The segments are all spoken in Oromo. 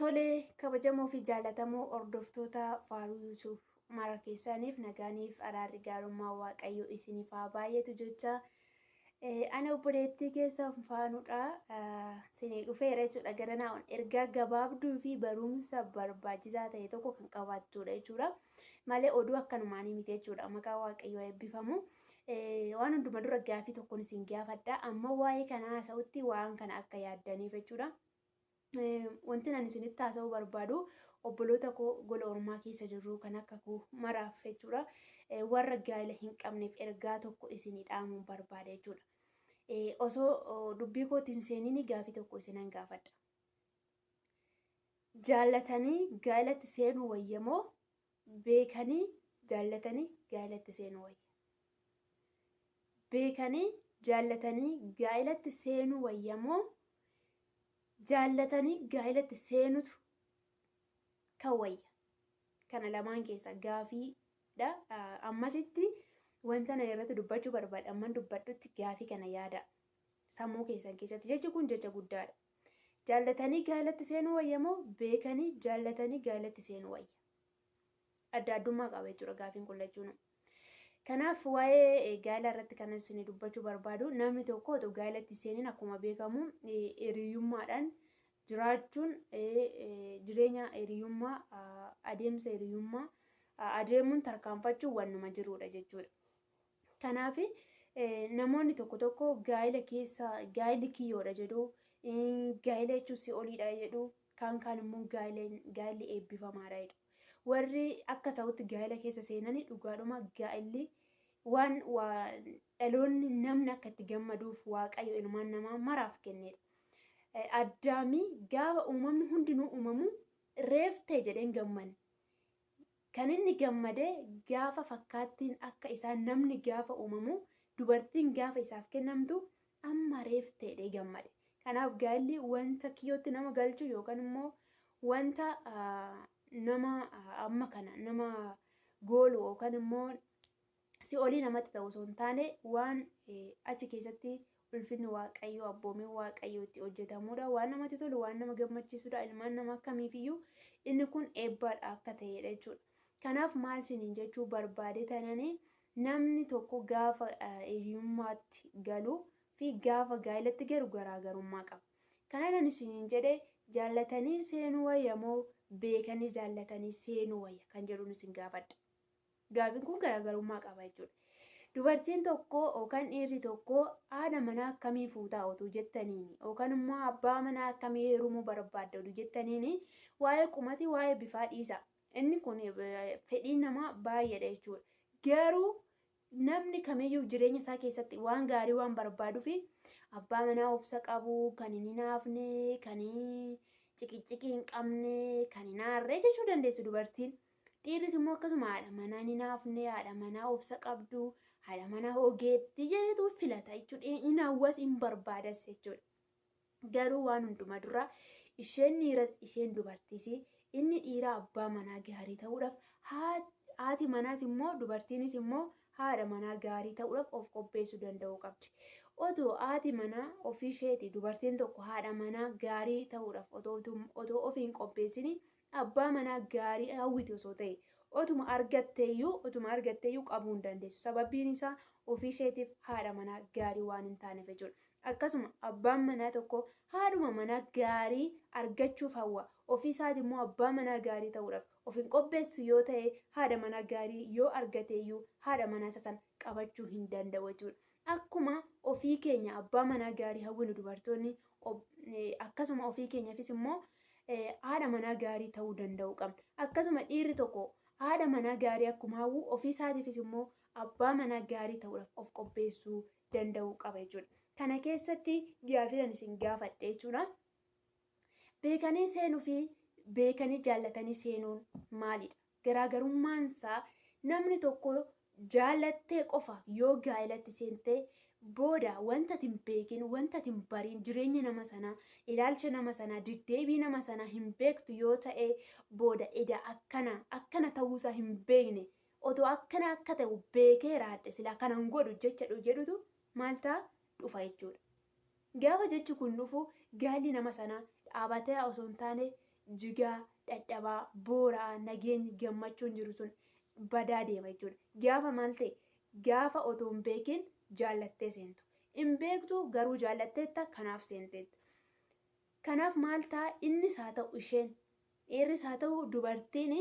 Tolee, kabajamoo fi jaallatamoo hordoftoota Faaruu YouTube mara keessaniif nagaaniif araarri gaarummaa Waaqayyoo isiniif haa baay'atu jecha ana obboleettii keessa faanuudha isinii dhufeera jechuudha. Gara naa'uun ergaa gabaabduu fi barumsa barbaachisaa ta'e tokko kan qabaachuudha jechuudha. Malee oduu akkanumaanii miti jechuudha. Maqaa Waaqayyoo eebbifamu. Waan hunduma dura gaafii tokkoon isin gaafadha. Amma waa'ee kana haasa'utti waan kana akka yaaddaniif jechuudha. Wanti ani isinitti haasa'uu barbaadu obboloota koo gola ormaa keessa jirru kan akka koo maraaf jechuudha. Warra gaa'ela hin qabneef ergaa tokko isinii dhaamuun barbaada jechuudha. Osoo dubbii kootiin seeniin gaafii tokko isinan gaafadha. Jaallatanii gaa'elatti seenuu wayya moo beekanii jaallatanii gaa'elatti seenuu wayya? Beekanii jaallatanii gaa'elatti seenuu wayya moo jaallatanii gaa'elatti seenutu kan wayya? Kana lamaan keessa gaafiidha. Ammasitti wanta na irratti dubbachuu barbaada. Amman dubbadhutti gaafii kana yaada. Sammuu keessan keessatti jechi kun jecha guddaadha. Jaallatanii gaa'elatti seenuu wayya moo beekanii jaallatanii gaa'elatti seenuu wayya? Adda addummaa qaba jechuudha gaafiin kun lachuunuu. Kanaaf waa'ee gaa'ela irratti kan isin dubbachuu barbaadu, namni tokko otoo gaa'elatti seeniin akkuma beekamu hiriyyummaadhaan jiraachuun, jireenya hiriyyummaa, adeemsa hiriyyummaa adeemuun tarkaanfachuun wannuma jirudha jechuudha. Kanaaf namoonni tokko tokko gaa'ela keessa gaa'elli kiyyoodha jedhu, gaa'ela jechuun si'oliidha jedhu, kaan kaan immoo gaa'elli eebbifamaadha jedhu. Warri akka ta'utti gaa'ela keessa seenanii dhugaadhuma gaa'elli waan dhaloonni namni akka itti gammaduuf Waaqayyo ilmaan namaa maraaf kennedha. Addaamii gaafa uumamni hundinuu uumamu reef ta'e jedheen gammanne. Kan inni gammade gaafa fakkaattiin akka isaa namni gaafa uumamu, dubartiin gaafa isaaf kennamtu amma reef ta'e gammade. Kanaaf gaa'elli wanta kiyyootti nama galchu yookaan immoo wanta nama amma kana nama goolu yookaan immoo si'olii namatti ta'u osoo hin taane, waan achi keessatti ulfinni Waaqayyoo, abboomiin Waaqayyoo itti hojjetamudha. Waan namatti tolu, waan nama gammachiisudha. Ilmaan nama akkamiifiyyuu inni kun eebbaadha akka ta'edha jechuudha. Kanaaf maal isiniin jechuu barbaade tananii, namni tokko gaafa hiriyummaatti galu fi gaafa gaa'elatti galu garaagarummaa qaba. Kanan isiniin jedhe, jaallatanii seenuu wayya moo beekanii jaallatanii seenuu wayya kan jedhuun isin gaafadha. Gaafiin kun garaagarummaa qaba jechuudha. Dubartiin tokko yookaan dhiirri tokko haadha manaa akkamii fuutaa otuu jettaniini yookaan immoo abbaa manaa akkamii heerumuu barbaadda otuu jettaniini, waa'ee qumatii, waa'ee bifaa dhiisa. Inni kun fedhiin namaa baay'eedha jechuudha. Garuu namni kamiyyuu jireenya isaa keessatti waan gaarii waan barbaaduu fi abbaa manaa obsa qabu, kan hin hinaafne, kan ciqiciqii hin qabne, kan hin aarre jechuu dandeessu dubartiin. Dhiirris immoo akkasuma haadha manaa hin hinaafne, haadha manaa obsa qabdu, haadha manaa ogeettii jedhetu filata jechuudha. Hin hawwas, hin barbaadas jechuudha. Garuu waan hunduma dura isheen dhiiras isheen dubartiis, inni dhiiraa abbaa manaa gaarii ta'uudhaaf, haati manaas immoo dubartiinis immoo haadha manaa gaarii ta'uudhaaf of qopheessuu danda'uu qabdi. Otoo haati manaa ofii isheeti, dubartiin tokko haadha manaa gaarii ta'uudhaaf otoo ofii hin qopheessini abbaa manaa gaarii hawwiti osoo ta'e, otuma argatteeyyuu qabuu hin dandeessu. Sababiin isaa ofii isheetiif haadha manaa gaarii waan hin taaneef jechuudha. Akkasuma abbaan manaa tokko haadhuma manaa gaarii argachuuf hawwa. Ofii isaati immoo abbaa manaa gaarii ta'uudhaaf of hin qopheessu yoo ta'e, haadha manaa gaarii yoo argateeyyuu haadha manaa isa sana qabachuu hin danda'u jechuudha. Akkuma ofii keenya abbaa manaa gaarii hawwinu dubartoonni, akkasuma ofii keenyaafis immoo haadha manaa gaarii ta'uu danda'uu qabna. Akkasuma dhiirri tokko haadha manaa gaarii akkuma hawwu, ofii isaatiifis immoo abbaa manaa gaarii ta'uudhaaf of qopheessuu danda'uu qaba jechuudha. Kana keessatti gaaffiin isin gaafadhe jechuudha. Beekanii seenuu fi beekanii jaallatanii seenuun maalidha? Garaagarummaan isaa, namni tokko jaallattee qofa yoo gaa'elatti seentee, booda wanta ati hin beekin, wanta ati hin bariin, jireenya nama sanaa, ilaalcha nama sanaa, deddeebii nama sanaa hin beektu yoo ta'e, booda eda akkana akkana ta'uusaa hin beekne, otoo akkana akka ta'u beekee raadhe silaa kana hin godhu jecha jedhutu maal ta'a dhufa jechuudha. Gaafa jechi kun dhufu, gaalli nama sanaa dhaabatee osoo hin taane jigaa, dadhabaa, booraa, nageenyi, gammachuun jiru sun badaa deema jechuudha. Gaafa maal ta'e? Gaafa otoo hin beekin jaallattee seentu. Hin beektu garuu jaallatteetta, kanaaf seenteetta. Kanaaf maal ta'a? Innis haa ta'u isheen, dhiirris haa ta'u dubartiin,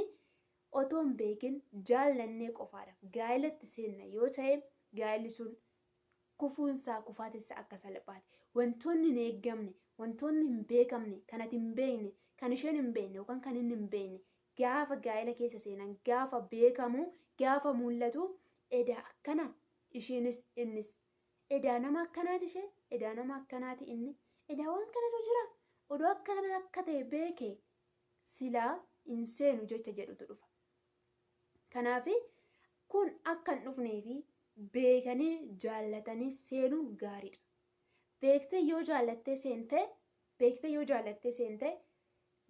otoo hin beekin jaallannee qofaadhaaf gaa'elatti seenna yoo ta'e, gaa'elli sun kufuunsaa kufaatissa akka salphaati. Wantoonni hin eeggamne, wantoonni hin beekamne, kan ati hin beekne, kan isheen hin beekne yookaan kan inni hin beekne gaafa gaa'ela keessa seenan, gaafa beekamu, gaafa mul'atu, edaa akkana isheenis innis, edaa nama akkanaati ishee, edaa nama akkanaati inni, edaa waan kanatu jira, odoo akkana akka ta'e beeke silaa hin seenu jecha jedhutu dhufa. Kanaaf kun akka hin dhufnee fi beekanii jaallatanii seenuun gaariidha. Beektee yoo jaallattee seentee, beektee yoo jaallattee seentee,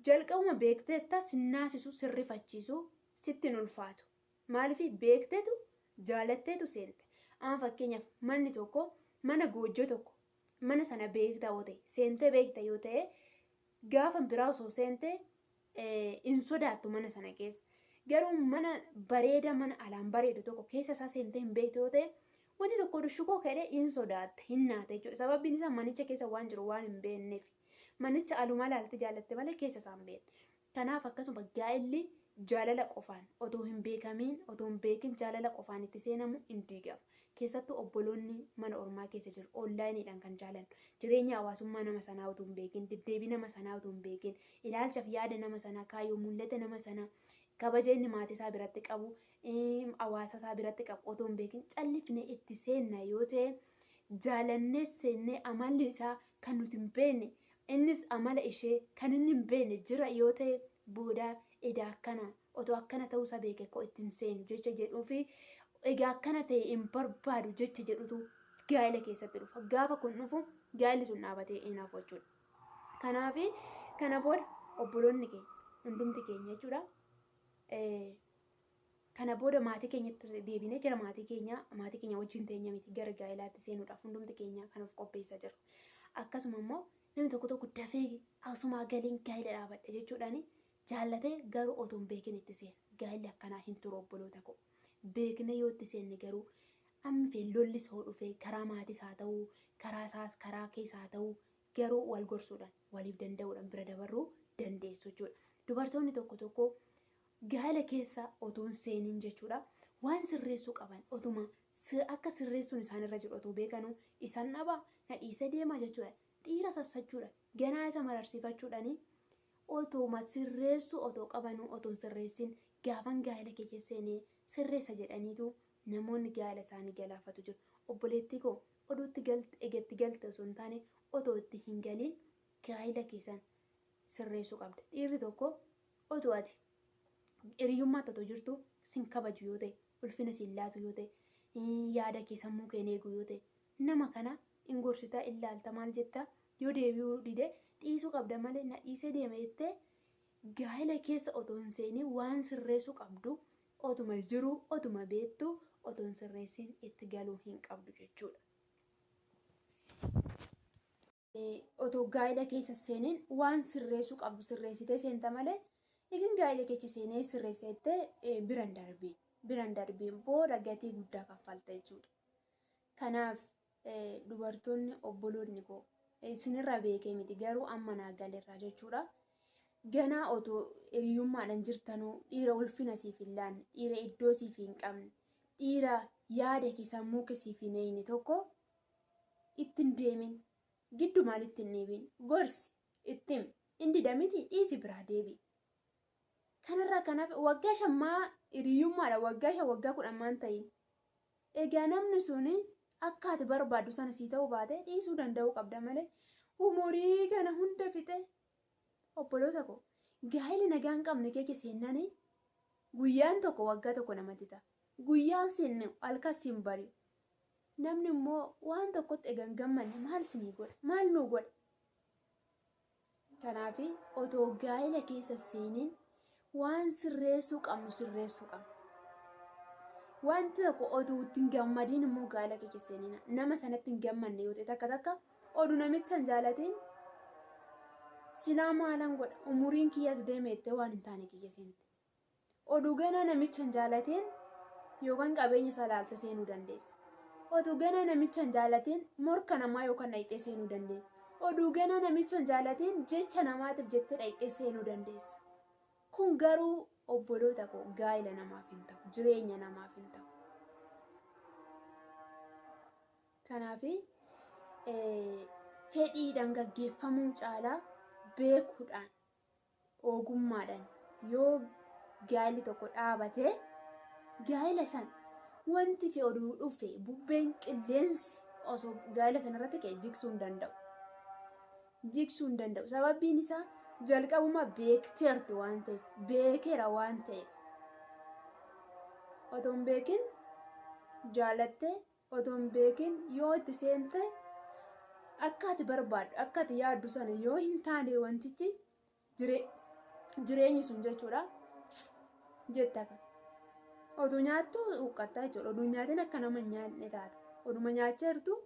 jalqabuma beekteetta sinnaasisu, sirrifachiisu, sitti hin ulfaatu. Maaliif? Beekteetu jaallatteetu seente. Amma fakkeenyaaf manni tokko, mana goojjoo tokko, mana sana beektaa yoo ta'e, seentee beekta yoo ta'e, gaafa biraa osoo seentee hin sodaattu mana sana keessa. Garuu mana bareeda, mana alaan bareedu tokko keessa isaa seentee hin beektu yoo ta'e, wanti tokko shukoo ka'ee hin sodaatte, hin naate jechuudha. Sababiin isaa manicha keessa waan jiru waan hin beekneef. Manicha alumaa ilaalte jaallatte malee keessa isaa hin beekne. Kanaaf akkasuma gaa'elli jaalala qofaan otoo hin beekamiin, otoo hin beekin jaalala qofaan itti seenamu hin diigamu. Keessattuu obboloonni mana ormaa keessa jiru, onlineiidhaan kan jaalannu, jireenya hawaasummaa nama sanaa otoo hin beekin, deddeebii nama sanaa otoo hin beekin, ilaalchaaf yaada nama sanaa, kaayyoo mul'ata nama sanaa, kabaja inni maatii isaa biratti qabu, hawaasa isaa biratti qabu otoo hin beekin callifnee itti seenna yoo ta'e, jaalannee seennee amalli isaa kan nuti hin beekne, innis amala ishee kan inni hin beekne jira yoo ta'e, booda edaa akkana, otoo akkana ta'uusaa beeke koo ittiin seenu jecha jedhuu fi egaa akkana ta'e hin barbaadu jecha jedhutu gaa'ela keessatti dhufa. Gaafa kun dhufu gaa'elli sun dhaabatee hin hafu jechuudha. Kanaaf kana booda obboloonni keenya hundumti keenya jechuudha. Kana booda maatii keenyatti deebinee gara maatii keenya, maatii keenya wajjin teenya miti, gara gaa'elaatti seenuudhaaf hundumti keenya kan of qopheessaa jiru. Akkasuma immoo namni tokko tokko dafee asumaa galiin gaa'ela dhaabadha jechuudhaan jaallatee garuu otoo hin beekin itti seena. Gaa'elli akkanaa hin turu, obboloota koo. Beeknee yoo itti seenne garuu amma fi lollis hoo dhufee, karaa maatiis haa ta'uu, karaa isaas karaa keessa haa ta'uu, garuu wal gorsuudhaan, waliif danda'uudhaan bira dabarruu dandeessu jechuudha. Dubartoonni tokko tokko gaa'ela keessa otoo hin seeniin jechuudha, waan sirreessuu qaban otuma akka sirreessuun isaanirra jiru otoo beekanuu, isaan dhabaa na dhiisee deemaa jechuudha. Dhiira sassachuudha. Ganaa isa mararsiifachuudhaani otuma sirreessuu otoo qabanuu otoo hin sirreessin gaafan gaa'ela keessa seenee sirreessa jedhaniitu namoonni gaa'ela isaanii galaafatu jiru. Obboleettii koo, oduutti galte, egetti galte osoo hin taane, otoo itti hin galiin gaa'ela keessan sirreessuu qabda. Dhiirri tokko otoo ati hiriyyummaatti otoo jirtu sin kabaju yoo ta'e, ulfina siin laatu yoo ta'e, yaada kee sammuu kee eegu yoo ta'e, nama kana hin gorsitaa, ilaalta, maal jettaa, yoo deebi'uu dide dhiisuu qabda malee na dhiisee deema jettee gaa'ela keessa otoo hin seeniin waan sirreessuu qabdu otuma jiru, otuma beektu otoo hin sirreessin itti galuu hin qabdu jechuudha. Otoo gaa'ela keessa seeniin waan sirreessuu qabdu sirreessitee seenta malee eegin gaa'ela keessa seenee sirreessitee biran darbiin biran darbiin booda gatii guddaa kaffalta jechuudha. Kanaaf dubartoonni obboloonni koo, isinirra beekee miti garuu amma naa galerraa jechuudha. Ganaa otoo hiriyyummaadhaan jirtanuu dhiira ulfina siif hin laanne, dhiira iddoo siif hin qabne, dhiira yaada kee sammuu kee siif hin eegne tokko ittiin deemin, giddumaan ittiin dhiibin, gorsi, ittiin hin didamiti, dhiisi, biraa deebi. Kanarraa kanaaf waggaa 5 hiriyyummaadha, waggaa 5, waggaa 10 maan ta'in. Egaa namni suni akka ati barbaaddu sana sii ta'uu baate dhiisuu danda'uu qabda malee umurii kana hunda fixe, obboloota koo, gaa'ela nagaa hin qabne keessa seennanii guyyaan tokko waggaa tokko namatti ta'a. Guyyaan seenne halkan siin bari'u. Namni immoo waan tokkotti egaa hin gammanne maal sinii godha? Maal nuu godha? Kanaaf otoo gaa'ela keessa seeniin waan sirreessuu qabnu sirreessuu qabna. Wanti tokko otoo itti hin gammadiin immoo gaa'ela keessa seenina. Nama sanatti hin gammanne yoo ta'e, takka takka oduu namicha hin jaalatiin si Silaa maalan godha umuriin kiyyas deeme jettee waan hin taane kiyya seente. Oduu ganaa namicha hin jaalateen yookaan qabeenya isaa laalte seenuu dandeessa. Oduu ganaa namicha hin jaalateen morka namaa yookaan dhayxee seenuu dandeessa. Oduu ganaa namicha hin jaalateen jecha namaatiif jettee dhayxee seenuu dandeessa. Kun garuu obboloota koo gaa'ela namaaf hin ta'u, jireenya namaaf hin ta'u. Kanaaf fedhiidhaan gaggeeffamuu caalaa beekuudhaan ogummaadhaan yoo gaa'elli tokko dhaabate gaa'ela sana wanti fi oduu dhufe bubbeen qilleensi osoo gaa'ela sana irratti ka'e jigsuu hin danda'u. Jigsuu hin danda'u. Sababiin isaa jalqabuma beekteerti waan ta'eef beekeera waan ta'eef. Otoo hin beekin jaalattee otoo hin beekin yoo itti seente akka ati barbaaddu akka ati yaaddu sana yoo hin taane wantichi jireenyi sun jechuudha jetta kan. Oduu nyaattu huqqattaa jechuudha. Oduu nyaatin akka nama hin nyaanne taata. Oduma nyaachaa jirtu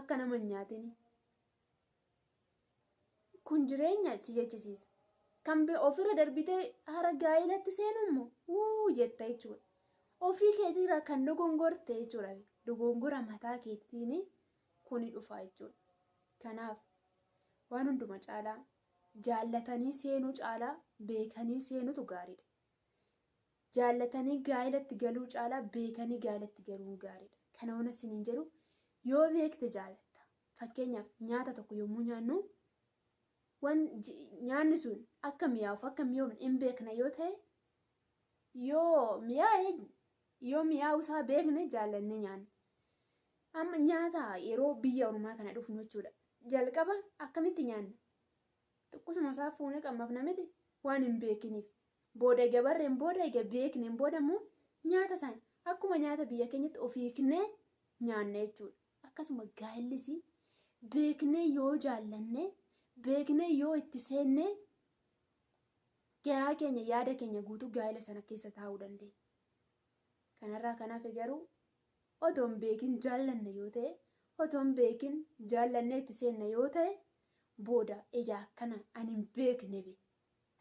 akka nama hin nyaatini. Kun jireenya si jechisiisa. Kan ofirra darbitee hara gaa'elatti seenu immoo wuu jetta jechuudha. Ofii keetiirraa kan dogongorte jechuudha. Dogongora mataa keetiin kuni dhufa jechuudha. Kanaaf waan hunduma caalaa jaallatanii seenuu caalaa beekanii seenutu gaariidha. Jaallatanii gaa'elatti galuu caalaa beekanii gaa'elatti galuun gaariidha. Kana waan isiniin jedhu yoo beekte jaallatta. Fakkeenyaaf nyaata tokko yommuu nyaannu wan nyaanni sun akka mi'aawuuf akka mi'oofne hin beekna yoo ta'e yoo mi'aaye yoo mi'aawu isaa beekne jaallannee nyaanna. Amma nyaata yeroo biyya ormaa kana dhufnu jechuudha. Jalqaba akkamitti nyaanna? Xiqqusuma isaa fuunee qammafna miti waan hin beekiniif. Booda ega barreen booda ega beekneen booda immoo nyaata sana akkuma nyaata biyya keenyatti of hiiknee nyaanna jechuudha. Akkasuma gaa'ellis beeknee yoo jaallanne beeknee yoo itti seenne garaa keenya yaada keenya guutuu gaa'ela sana keessa taa'uu dandeenya. Kanarraa kan hafe garuu otoo hin beekin jaallanne yoo ta'e otoo hin beekin jaallannee itti seenna yoo ta'e booda edaa akkana ani hin beekne be.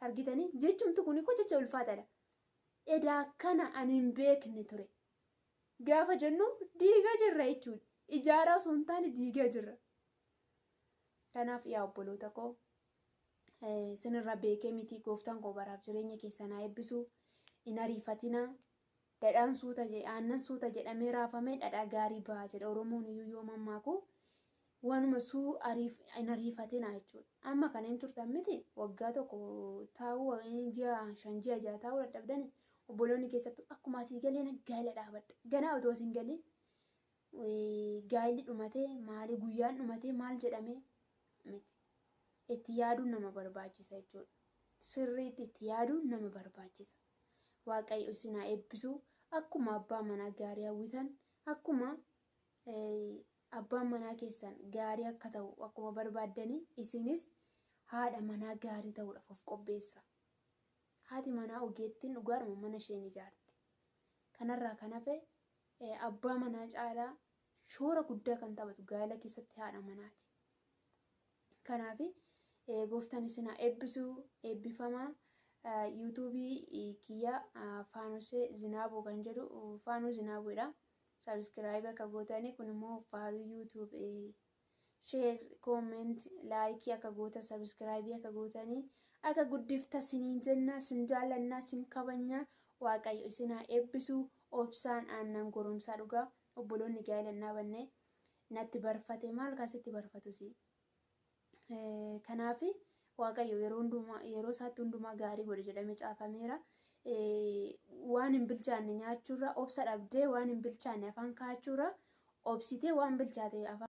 Argitanii jechumti kun koo jecha ulfaataadha. Edaa akkana ani hin beekne ture. Gaafa jennu diigaa jirra jechuudha. Ijaaraa osoo hin taane diigaa jirra. Kanaaf yaa obboloota koo sinirra beekee miti gooftaan koo baraaf jireenya keessan haa eebbisu. Hin ariifatina. Dhadhaan suuta aannan suuta jedhamee raafamee dhadhaa gaarii ba'a jedha Oromoon iyyuu yoo mammaaku. Waanuma suu hin ariifatina jechuudha. Amma kan hin turtan miti waggaa tokko taa'uu ji'a 5 ji'a 6 taa'uu dadhabdani obboloonni keessattuu akkuma asii galee gaa'ela dhaabadha. Ganaa otoo isin galee gaa'elli dhumatee maali guyyaan dhumatee maal jedhamee miti. Itti yaaduun nama barbaachisa jechuudha. Sirriitti itti yaaduun nama barbaachisa. Waaqayyo isin haa eebbisu. Akkuma abbaa manaa gaarii hawwitan akkuma abbaan manaa keessan gaarii akka ta'u akkuma barbaaddanii isinis haadha manaa gaarii ta'uudhaaf of qopheessa. Haati manaa ogeettiin dhugaadhuma mana isheen ijaarti. Kanarraa kan hafe abbaa manaa caalaa shoora guddaa kan taphatu gaa'ela keessatti haadha manaati. Kanaaf gooftaan isin haa eebbisu eebbifamaa. Yuutuubii kiyya Faanosee Zinaabuu kan jedhu Faanuu Zinaabuudha. Subscribe akka gootanii kun immoo faaruu YouTube share comment like akka goota subscribe akka gootanii akka guddifta siniin jennaa sin jaallannaa sin kabajnaa waaqayyo isin haa eebbisu obsaan aannan goromsaa dhugaa obboloonni gaa'ela hin dhaabanne natti barfate maal kaasitti barfatusi. Kanaaf waaqayyo yeroo hundumaa yeroo isaatti hundumaa gaarii godhe jedhamee caafameera. Waan hin bilchaanne nyaachuurra obsa dhabdee waan hin bilchaanne afaan kaa'achuurra obsitee waan bilchaate afaan.